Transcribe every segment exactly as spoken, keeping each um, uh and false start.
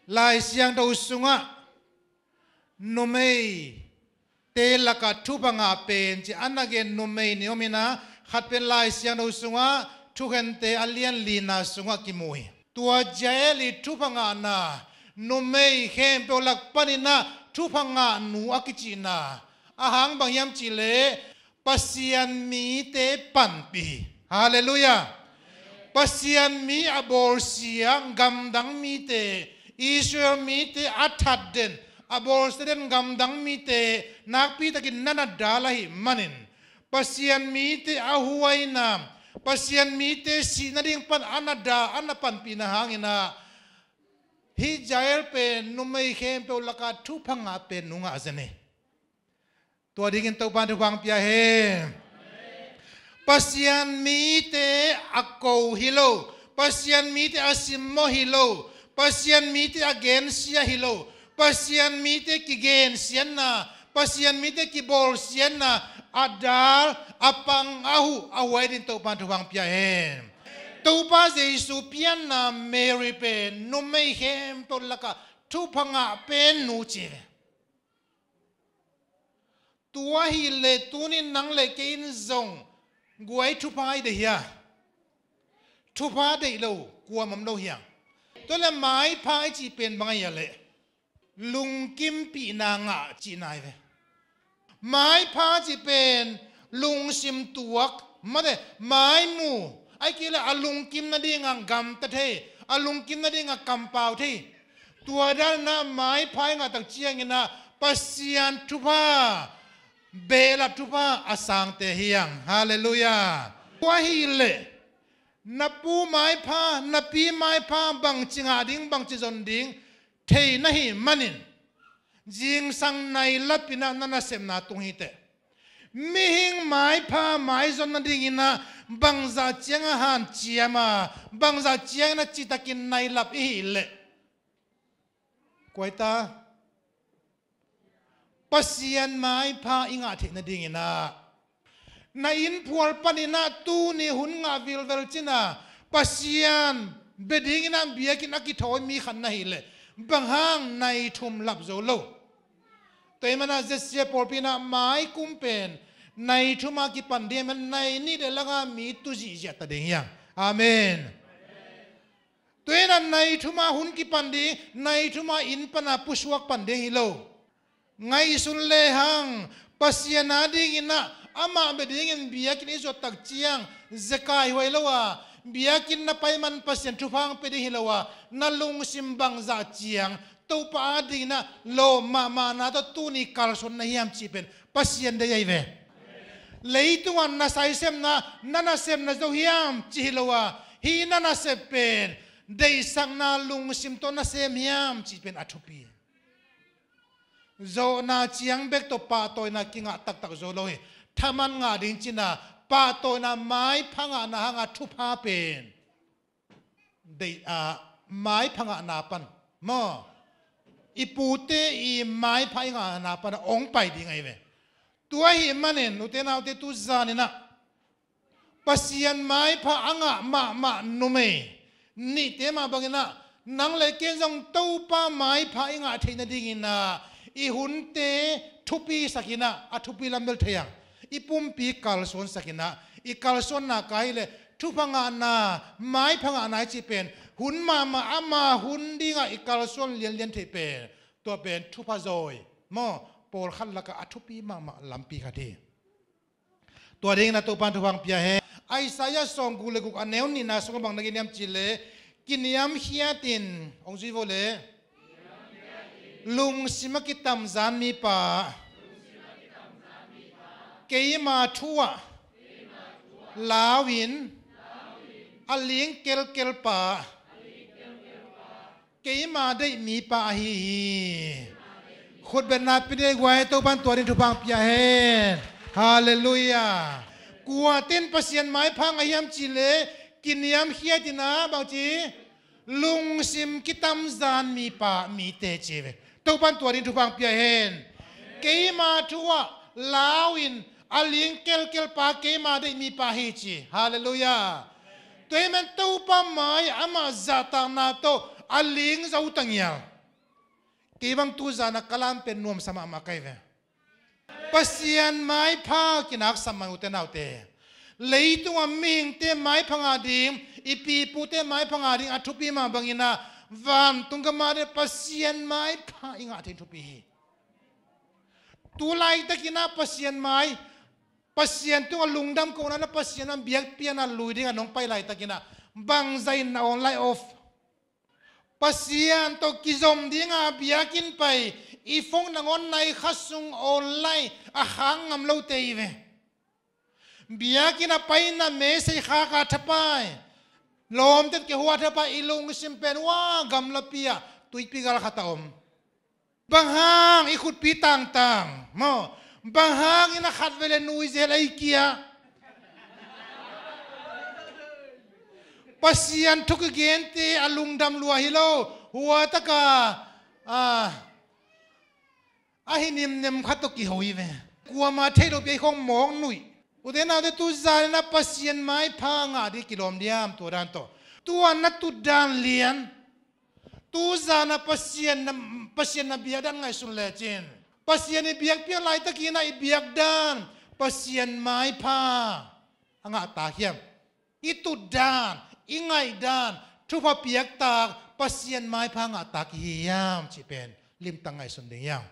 Lai Siangtho sungah numeite lakah thupha ngah pen ci a na gen numei nih om in ah, khat pen Lai Siangtho sungah Thukhente a lian lina sungah kimu hi. Tua Jael i thupha ngahna, numei khempeuh lak panin ah thupha ngah nu a kicihna, a hang bang hiam cih leh Pasian mite panpih hi. Halleluiah. Pasian mi a bawlsia gamdang mite, Israel mite a that den, a bawlsia den gamdang mite nakpitakin na na dal ahih manin, Pasian mite a huaina, Pasian mite sih nading pan a na dal, a na panpihna hangin ah, hih Jael pen numei khempeuh lakah thupha ngah pen nu ngah zen hi. Tua dingin Topa'n thupha hong pia hen. Pasian mite a ko hi lo, Pasian mite a simmawh hi lo, Pasian mite a gensia hi lo, Pasian mite kigensiatna, Pasian mite kibawlsiatna a dal, a pang, a huh, a huai dingin Topa'n thupha hong pia hen. Topa Jesu pianna Mary pen numei khempeuh lakah thupha ngah pen nu ci hi. Tua hileh tuni-in nang le kei in zong guai thupha i deih hia? Thupha deih lo kuamah om lo hi hang. Tua leh maipha i cih pen bang ahia leh, lungkimpihna ngah cihna hi ve. Maipha cih pen lungsim tuak, mate, maimu, ahih kei leh a lungkim nadingah gamta thei, a lungkim nadingah kampau thei. Tua dan in ah maipha i ngah tak ciangin ah Pasian thupha, behlap thupha a sangte hi hang. Halleluiah. Tua hileh na pu maipha, na pi maipha bangci ngah ding, bangci zon ding thei na hih manin, zingsang nailap in ah na nasepna tung hi teh. Mihing maipha maizon nadingin ah bangzah ciang a hanciam a, bangzah ciangin ah citakin nailap i hih leh, kuaita, Pasian maipha i ngah theih nadingin ah, na inn phual panin ah tuni hun ngah vilvel cin a Pasian bia dingin ah biakinn a kithawi mi khat na hih leh, bang hang nai thum lap zo lo? Tua ahih manin ah Z C A pawlpi in ah mai kum pen nai thum a kipan ding ahih manin nai nih le lang a mi tu zihziah ta ding hi hang. Amen. Tua hi in ah nai thum a hun kipan ding, nai thum a inn pan a pusuak pan ding hi lo. Ngaihsun lehang, Pasian a dingin ah amah bia dingin biakinn i zuat tak ciang zekai huai lo a, biakinn na pai man Pasian thupha hong pia ding hi lo a, na lungsim bangzah ciang Topa a dingin ah lawm mahmahna tawh tuni kalsuan na hiam cih pen Pasian deih ahi ve. Leitungah na saisepna, na nasepna zo hiam cih hi lo a, hih na nasep pen deihsakna lungsim tawh na sem hiam cih pen a thupi. Zawhna ciang bek tawh pahtawina kingah taktak zo lo hi. Thaman ngah ding cin a, pahtawina maipha ngahna hanga thupha pen deih, ah, maipha ngahna pan, maw, i pute i maipha i ngahna pan a hong pai ding ahi ve. Tua ahih manin ute naute, tu zanin ah Pasian maipha a ngah mahmah numei nihte mah bangin ah, nang le kei in zong Topa maipha i ngah theih nadingin ah i hunte thupisak in ah, a thupi lam bel thei hang, i pumpi kalsuansak in ah, i kalsuanna ka hih leh thupha ngahna, maipha ngahna i cih pen hun mahmah, ama hun dingah i kalsuan lianlian theih pen, tua pen thupha zawi, maw, pawlkhat lakah a thupi mahmah lampi khat hi. Tua dingin ah Topa'n thupha hong pia hen. Isaiah sawmguk le guk a neu nihna sungah bang na gen hiam cih leh, kiniamkhiatin, hong zui vo leh, lungsim a kitamzan mipa, keima thu ah lau-in a ling kelkel pa, keima deih mipa ahi hi. Khutbetna pia ding guai, Topa'n tua ding thupha hong pia hen. Halleluiah. Kuate'n Pasian maipha ngah hiam cih leh, kiniamkhiatin ah bangci, lungsim kitamzan mipa, mite ci ve. Topa'n tua ding thupha hong pia hen. Keima thu ah lau-in a ling kelkel pa keima deih mipa hi ci. Halleluiah. Tua ahih manin Topa mai amah zahtakna tawh a ling zo tangial. Kei bang tuzan a ka lam pen nuamsa mahmah ka hi ve. Pasian maipha kinaksam man, ute naute. Leitungah mihingte maipha ngah ding, i pipute maipha ngah ding a thupi mah bangin ah, vantung gam ah te Pasian maipha i ngah thei thupi hi. Tu laitakin ah Pasian mai, Pasian tungah lungdam kohna le Pasian mai biakpiakna lui dingah nong pai laitakin ah, bangzah in na on lai off? Pasian tawh kizom dinga biakinn pai, i phone nangawn nai kha sung online a khak ngam lote hi ve. Biakinn a paina message khak a thapai, lawmten kihua thapai, i lungsim pen, wa, gamlapi ah tuipi gal khat a om. Bang hang i khutpi tangtang maw? Bang hangin a khatvei le nuizel a i kia? Pasian thu kigente a lungdam lua hi lo, huataka, a, a hi nimnem khat tawh kiho hi ve. Kuama thei lopi a i khong mawk nuih. Ute naute, tuzan in ah Pasian maipha ngah ding kilawm diam, tua dan tawh? Tua na tutdan lian. Tuzan a Pasian na, Pasian na biakdan ngaihsun lecin, Pasian i biakpiak laitakin ah i biakdan Pasian maipha a ngahtak hiam? I tutdan, i ngaihdan, thupha piaktak Pasian maipha ngahtak i hi hiam cih pen limtak ngaihsun ding hiam?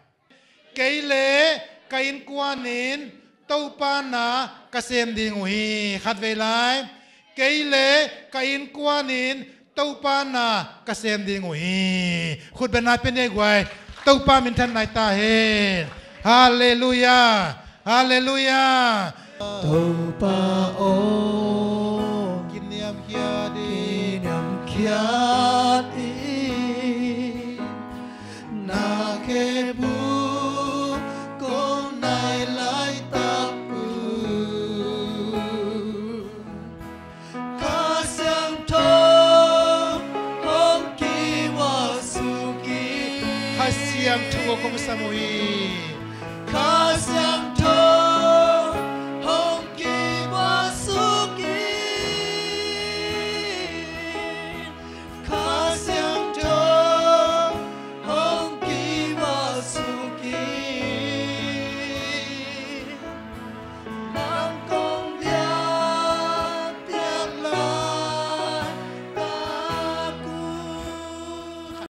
Kei le ka innkuan in Topa na ka sem ding uh hi. Khatvei lai. Kei le ka innkuan in Topa na ka sem ding uh hi. Khutbetna pia ni ei guai. Topa minthanna hi ta hen. Halleluiah. Halleluiah. Topa aw, kiniamkhiat in, kiniamkhiat in, na khepna kong nai laitak un, Kha Siangtho hong kimuhsuk in. Kha Siangtho kong sam uh hi.